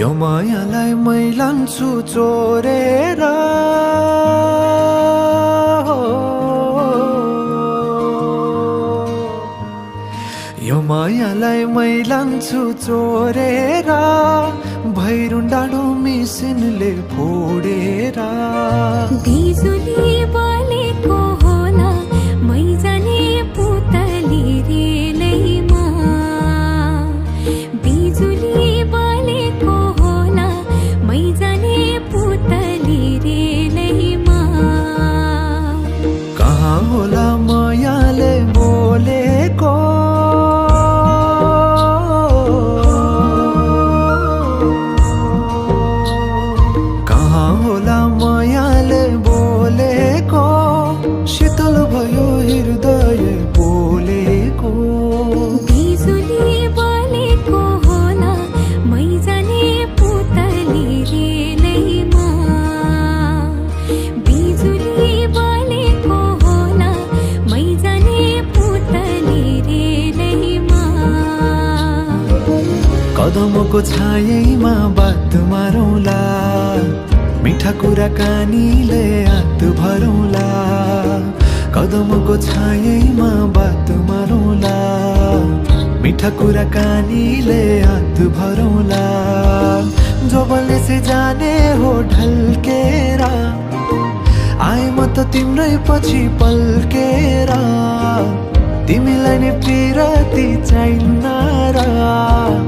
यो मायालाई मै लान्छु चोरेर यो मायालाई मै लान्छु चोरेर भैरुन डाँडो मिसिनले फोडेर बिजुली बलेको होला मै जाने पुतली रेलैमा बिजुली बलेको होला मै जाने पुतली रेलैमा कहाँ होला मायाले बोलेको मायाले बोलेको शीतल भयो हृदय बोलेको बिजुली बलेको होला मै जाने पुतली रेलैमा बिजुली बलेको होला मै जाने पुतली रेलैमा कदमको छायैमा बात मारौँला मिठा कुराकानीले हात भरौँला कदमको छायैमा बात मारौँला मिठा कुराकानीले हात भरौँला जोबलले से जाने हो ढल्केर आए म त तिम्रै पछि पल्केर तिमीलाई नै पिरती चाहिन्न र